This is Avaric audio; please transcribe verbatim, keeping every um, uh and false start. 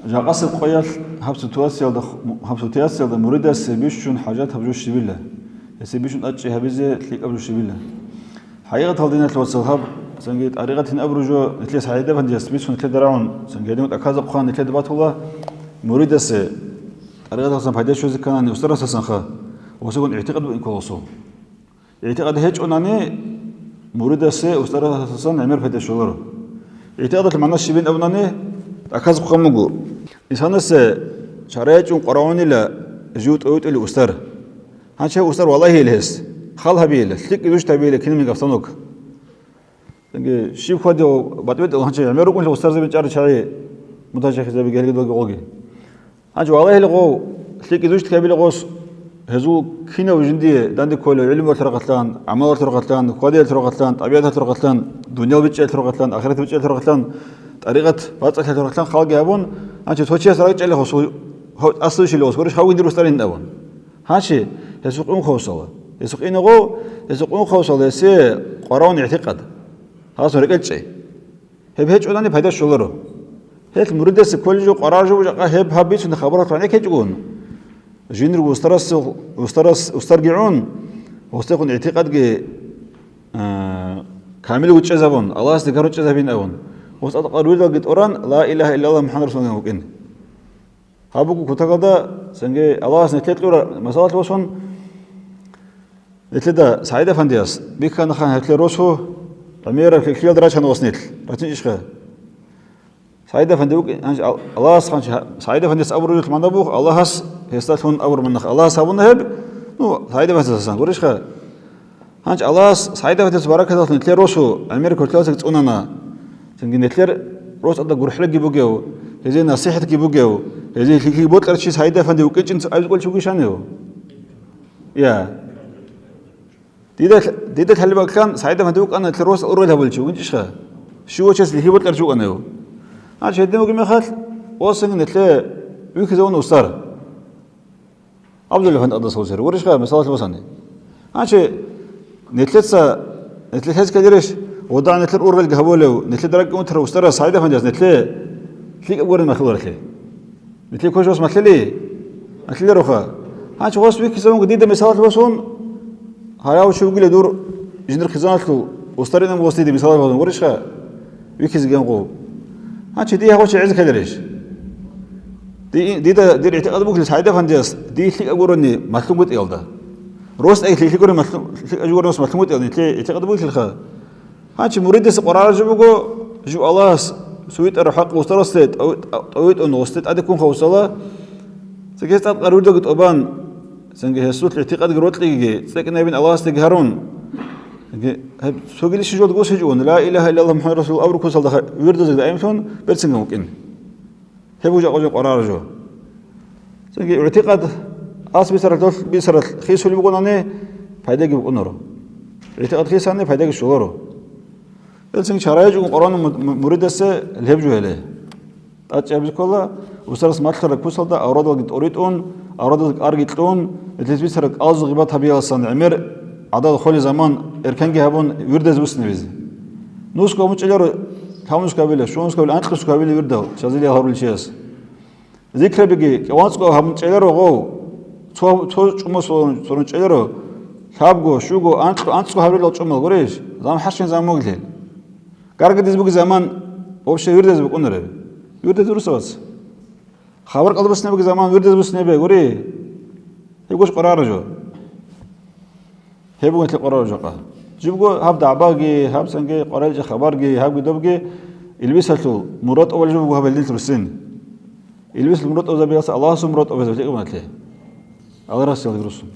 Жакъасеб къоялъ гьаб ситуациялда, гьаб ситуациялда муридасе бищун хӀажат гьаб жо щибила, гьесие бищун тӀадчӀи гьабизе лъикӀаб жо щибила. ХӀакъикъаталда, диналъул вацал, гьаб цинги тӀарикъатин абураб жо нилъее СагӀид-эфандияс бицун нилъеда рагӀун, цинги гьедин тӀаказухъан нилъеда батула, муридасе тӀарикъаталдасан пайда щвезе кканани устарасдасанха, гьесегун игӀтикъад бугин ккола гьесул. ИгӀтикъад гьечӀонани, муридасе устарасдасан гӀемер пайда щоларо. ИгӀтикъадалъ магӀна щибин абунани, тӀаказухъан буго. Инсанасе чара гьечӀун къварагӀунила жив тӀовитӀулев устар. Гьанже гьев устар валагьейила гьес, хал гьабейила, лъикӀ изущ гьабейила кинабниги обстановка. Цинги щиб хьвадив батӀи-батӀиял гьанже гӀемер рукӀунлъи устарзабин чӀарай чагӀи, муташайихзаби гьелги долги гъоги. Гьанже валагьила гъов, лъикӀ изущ гьабила гъос, гьезул кинав жиндие данде кколев гӀилмуялъул рахъалъан, гӀамалалъул рахъалъан, хьвадиялъул рахъалъан, тӀабигӀаталъул рахъалъан, дуниял бичӀчӀиялъул рахъалъан, ахират бичӀчӀиялъул рахъалъан, тӀарикъат бацӀцӀалъиялъул рахъалъан халги гьабун, гьанже цо чияс ракӀчӀалихъо, гьав тӀасалъугьищила гъос, гурищ, гьавги дир устарин абун. Гьанже гьесухъ унхъавсала. Гьесухъ ине гъов, гьесухъ унхъавсала гьесие къварагӀун игӀтикъад. Гьасун рекӀелчӀей. Гьеб гьечӀолани пайда щоларо. Гьелъ муридасде кколеб жо, къварар жо жакъа гьеб гьаб бицун хабар гьечӀогун. Жиндирго устарас, устарас, устарги гӀун, гьосдехун игӀтикъадги, а, камил гьечӀезабун, Аллагьасде гьаручӀезабин абун. Гьос тӀадкъар вирдалги тӀоран, ла илагьа иллаллагь МухӀаммад расулуллагь вукӀин. Гьаб буго кутакалда, цинги Аллагьас нилъее кьураб масалалъ босун, нилъеда СагӀид-эфандияс бихьанаха гьелъе росу гӀемераб лъикӀлъиялда рачана гъос нилъ, ратичӀищха? СагӀид-эфанди вукӀин, гьанже Ал-, Аллагьас гьанже гьа-, СагӀид-эфандияс абураб жо манаб буго, Аллагьас гьесдалъун абураб манахъ Аллагьас гьабуна гьеб, ну, СагӀид-эфандиясасан, гурищха? Гьанже Аллагьас СагӀид-эфандияс баракаталъ нилъер росу гӀемер квартиралъе цӀунана. Цинги нилъер рос тӀада гурхӀелги бугев, гьезие насихӀатги бугев, гьезие лъикӀлъи бокьарав чи СагӀид-эфанди вукӀинчӀин абизе кӀолев чи вугищ гьанив? Я. Дида, дида лъалеб бакӀлъан СагӀид-эфанди вукӀана нилъер рос ургъел гьабулев чи, вукӀинчӀищха? Щивав чияс лъикӀлъи бокьарав чи вукӀана гьев. Гьанже гьедин бугеб мехалъ, осанги нилъее вихьизавуна устар. ГӀабдулла-эфанди тӀадаса гьезие, гурищха, мисалалъе босани. Гьанже нилъеца, нилъ гьез ккеларищ, гъода нилъер ургъелги гьабулев, нилъеда ракӀги унтарав устарас СагӀид-эфандияс нилъее лъикӀаб гурин малъуларелъи? Нилъее квешав гъос малъилей? Малъилароха. Гьанже гъос вихьизавунги дида мисалалъе босун, гьарав чи вугила дур жиндир хъизаналъул устарин абун гъос дида мисалалъе босун, гурищха? Вихьизеги гьанкъу. Гьанже дие гьав чи гӀезеккаларищ? Ди-, дида дир игӀтикъад бугелъул СагӀид-эфандияс дие лъикӀаб гурони малъунгутӀиялда. Рос тӀаги лъикӀлъи гурони малъу-, лъикӀаб жо гурони рос малъунгутӀиялда нилъее игӀтикъад бугелъулха. Гьанже муридасде къварараб жо буго, жив Аллагьас цо витӀарав хӀакъ устарасде тӀав-, тӀав-, тӀовитӀун гъосде тӀаде ккун хавсала, цинги гьес тӀадкъар вирдалги тӀобан, цинги гьесул игӀтикъадги рокьиги, цӀекӀкӀинабин Аллагьасдеги гьарун. Цинги гьеб цогидал щиб жолда госичӀогун, ла илагьа иллаллагь МухӀаммад расулуллагь абураб ккусалда ха-, вирдазеги даимлъун берцинги вукӀин. Гьеб буго жакъа жо къварараб жо. Цинги игӀтикъад ас бицаралъ, долъ бицаралъ хисулеб бугонани, пайдаги букӀунаро. ИгӀтикъад хисани пайдаги щоларо. Гьелцин чара гьечӀого Къуръан му-, му-, муридасе лъеб жо гьеле. ТӀадчӀи гьабизе ккола, устарас малъараб кусалда аврадалги тӀоритӀун, аврадалги кӀарги кьун, гьелъие бицараб кӀалзу гъибат гьабияласан гӀемер гӀадал холел заман эркенги гьабун вирдазе буссинабизе. Нусго гьабун чӀеларо, лъабнусго гьабила, щугунусго гьабила, анкьнусго гьабила вирдал, шазилиял гьарулев чияс. Зикрабиги кӀиванцӀго гьабун чӀеларо гъов, цо, цо чӀумалъ цо чӀеларо, лъабго, щуго, анкь-, анцӀго гьабилал чӀумал гурищ, заман хӀарщин заман бугелъул. Гаргадиз буги заман вообще вирдаз букӀунарев. Вирдаз урусавац. Хабар кьалда буссинабиги заман вирдаз буссинабе гури. Гьеб гуш къварараб жо. Гьеб буго нилъер къварараб жакъа. Жибго гьаб дагӀбаги, гьаб цинги къварилчӀеб хабарги, гьабги добги илбисалъул мурад тӀубал жо буго гьаб гьелдинлъ руссин. Илбисалъул мурад тӀубазабиялъ Аллагьасул мурад тӀубазабизе кӀиматлъи. Аллагь расиялги руссун.